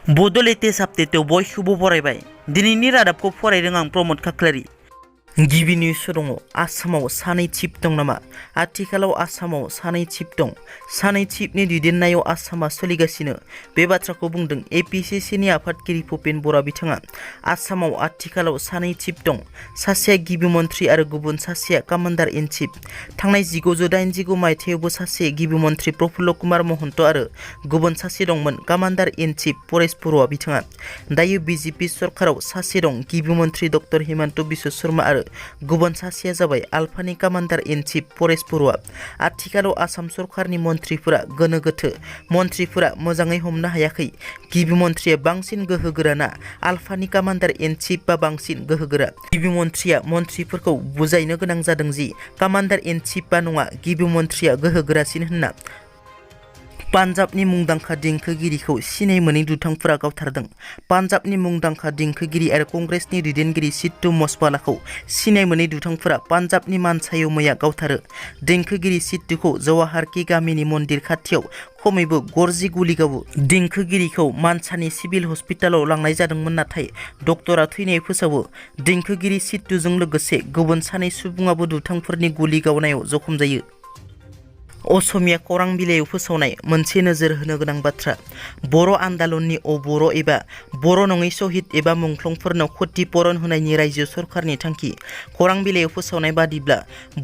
बड' लेटेस्ट आपडेटआव बयखौबो बरायबाय। दिनैनि रादाबखौ फरायदों आं प्रमद खाख्लारि। गिबि निउस दङ। आसामाव सानै चिफ दं नामा? आथिखालाव आसामाव सानै चिफ दं। सानै चिफनि दैदेननायाव आसामा सोलिगासिनो। बे बाथ्राखौ बुंदों एपिसिसिनि आफादगिरि भुपेन बरा बिथाङा। आसामाव आथिखालाव सानै चिफ दं। सासेया गिबि मन्थ्रि आरो गुबुन सासेया कामान्डार इन चिफ। थांनाय 1989 मायथाइयावबो सासे गिबि मन्थ्रि प्रफुल्ल कुमार महन्त आरो गुबुन सासे दंमोन कामान्डार इन चिफ परेश बर'आ बिथाङा। दायो बिजेपि सरकाराव सासे दं गिबि मन्थ्रि डक्टर हिमन्त बिश्व शर्मा आरो गुबुन सासेया जाबाय आलफानि कामान्डार इन चिफ परेश बर'आ। आथिखालाव आसाम सरकारनि मन्थ्रिफोरा गोनो गोथो। मन्थ्रिफोरा मोजाङै हमनो हायाखै गिबि मन्थ्रिया बांसिन गोहोगोराना आलफानि कामान्डार इन चिफआ बांसिन गोहोगोरा। गिबि मन्थ्रिया मन्थ्रिफोरखौ बुजायनो गोनां जादों जि कामान्डार इन चिफआ नङा गिबि मन्थ्रिया गोहोगोरासिन होनना। पान्जाबनि मुंदांखा देंखोगिरिखौ सिनाय मोनै दुथांफोरा गावथारदों। पान्जाबनि मुंदांखा देंखोगिरि आरो कंग्रेसनि दैदेनगिरि सिद्धू मुसेवालाखौ सिनाय मोनै दुथांफोरा पान्जाबनि मानसायाव मैया गावथारो। देंखोगिरि सिद्धूखौ जवाहारकी गामिनि मन्दिर खाथियाव खमैबो गरजि गुलि गावो। देंखोगिरिखौ मानसानि सिभिल हस्पिटालाव लांनाय जादोंमोन नाथाय डक्टरा थैनाय फोसावो। देंखोगिरि सिद्धूजों लोगोसे गुबुन सानै सुबुङाबो दुथांफोरनि गुलि गावनायाव जखम जायो। असमिया खौरां बिलाइयाव फोसावनाय मोनसे नोजोर होनो गोनां बाथ्रा। बर' आन्दालननि बर' एबा बर' नङै शहीद एबा मुंख्लंफोरनो क्षतिपूरण होनायनि रायजो सरकारनि थांखि। खौरां बिलाइयाव फोसावनाय बादिब्ला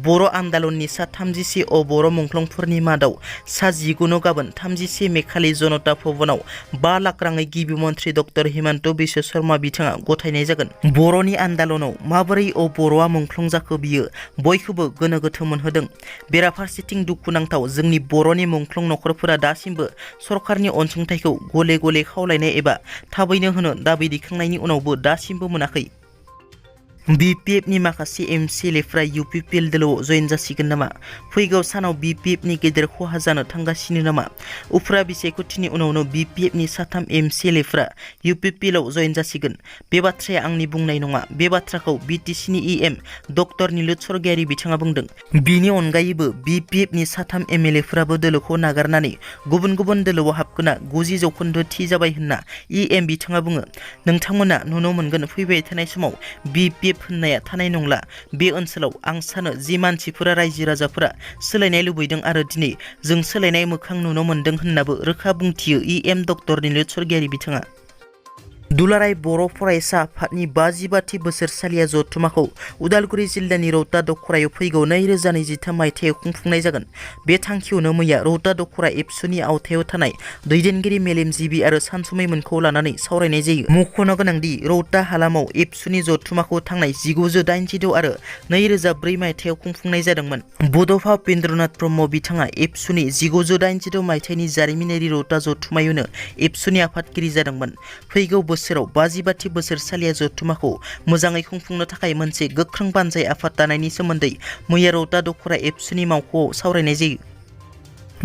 बर' आन्दालननि सा 34 बर' मुंख्लंफोरनि मादाव सा 19 गाबोन 31 मे खालि जनता भवनाव 5 लाख राङै गिबि मन्थ्रि डक्टर हिमन्त बिश्व शर्मा बिथाङा गथायनाय जागोन। बर'नि आन्दालनाव माबोरै बर'आ मुंख्लं जाखो बियो बयखौबो गोनो गोथो मोनहोदों। बेराफारसेथिं दुखुनांथाव जोंनि बर'नि मुंख्लं नखरफोरा दासिमबो सरकारनि अनसुंथाइखौ गले गले खावलायनाय एबा थाबैनो होनो दाबि दैखांनायनि उनावबो दासिमबो मोनाखै। BPFनि माखासे MCLAफ्रा UPPL दोलोआव जयेन जासिगोन नामा? फैगौ सानाव BPFनि गेदेर खहा जानो थांगासिनो नामा? उफ्रा बिसायख'थिनि उनावनो BPFनि साथाम MCLAफ्रा UPPLआव जयेन जासिगोन। बे बाथ्राया आंनि बुंनाय नङा। बे बाथ्राखौ BTCनि EM डक्टर निलुत सरगियारि बिथाङा बुंदों। बिनि अनगायैबो BPFनि साथाम MLAफ्राबो दोलोखौ नागारनानै गुबुन गुबुन दोलोआव हाबगोना 90% थि जाबाय होनना EM बिथाङा बुङो। नोंथांमोना नुनो मोनगोन फैबाय थानाय समाव BPF होननाया थानाय नंला। बे ओनसोलाव आं सानो जि मानसिफोरा रायजो राजाफोरा सोलायनाय लुबैदों आरो दिनै जों सोलायनाय मोखां नुनो मोनदों होननाबो रोखा बुंथियो EM डक्टर निलुत सरगियारि बिथाङा। दुलाराय बर' फरायसा आफादनि 55थि बोसोरसालिया जथुमाखौ उदालगुरि जिल्लानि रौता दख'रायाव फैगौ 2023 मायथाइयाव खुंफुंनाय जागोन। बे थांखियावनो मैया रौता दख'रा एबसुनि आवथायाव थानाय दैदेनगिरि मेलेमजिबि आरो सानसुमैमोनखौ लानानै सावरायनाय जायो। मख'नो गोनांदि रौता हालामाव एबसुनि जथुमाखौ थांनाय 1986 आरो 2004 मायथाइयाव खुंफुंनाय जादोंमोन। बड'फा उपेन्द्रनाथ ब्रह्म बिथाङा एबसुनि 1986 मायथाइनि जारिमिनारि रौता जथुमायावनो एबसुनि आफादगिरि जादोंमोन। फैगौ बोसोराव 55थि बोसोरसालिया जथुमाखौ मोजाङै खुंफुंनो थाखाय मोनसे गोख्रों बानजाय आफाद दानायनि सोमोन्दै मैया रौता दख'रा एबसुनि मावख'आव सावरायनाय जायो।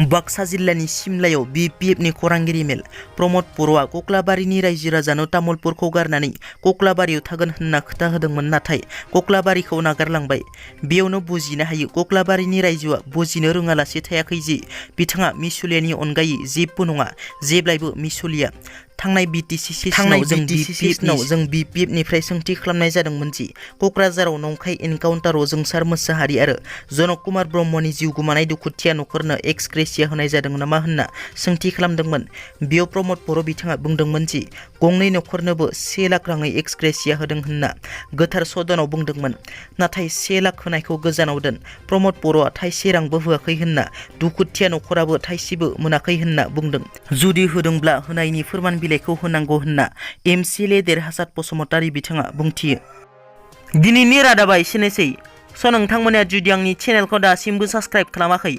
बाक्सा जिल्लानि सिमलायाव BPFनि खौरांगिरि मेल। प्रमद बर'आ कक्लाबारिनि रायजो राजानो तामुलपुरखौ गारनानै कक्लाबारियाव थागोन होनना खोथा होदोंमोन नाथाय कक्लाबारिखौ नागारलांबाय। बेयावनो बुजिनो हायो कक्लाबारिनि रायजोआ बुजिनो रोङालासे थायाखै जि बिथाङा मिसुलियानि अनगायै जेबो नङा, जेब्लायबो मिसुलिया। थांनाय BTC सेसनाव जों BPFनिफ्राय सोंथि खालामनाय जादोंमोन जि क'क्राझाराव नंखाय एनकाउन्टाराव जोंसार मोसाहारि आरो जनक कुमार ब्रह्मनि जिउ गोमानाय दुखुथिया नखरनो एक्स ग्रेसिया होनाय जादों नामा होनना सोंथि खालामदोंमोन। बेयाव प्रमद बर' बिथाङा बुंदोंमोन जि गंनै नखरनोबो 1 लाख राङै एक्स ग्रेसिया होदों होनना गोथार सदनाव बुंदोंमोन। नाथाय 1 लाख होनायखौ गोजानाव दोन, प्रमद बर'आ थाइसे रांबो होआखै होनना दुखुथिया नखराबो थाइसेबो मोनाखै होनना बुंदों। जुदि होदोंब्ला होनायनि फोरमान बिलाइखौ होनांगौ होनना MCLA देरहासात बसुमतारी बिथाङा बुंथियो। दिनैनि रादाबा एसेनोसै। नोंथांमोना जुदि आंनि चेनेलखौ दासिमबो साबस्क्राइब खालामाखै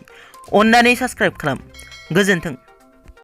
अन्नानै साबस्क्राइब खालाम। गोजोन्थों।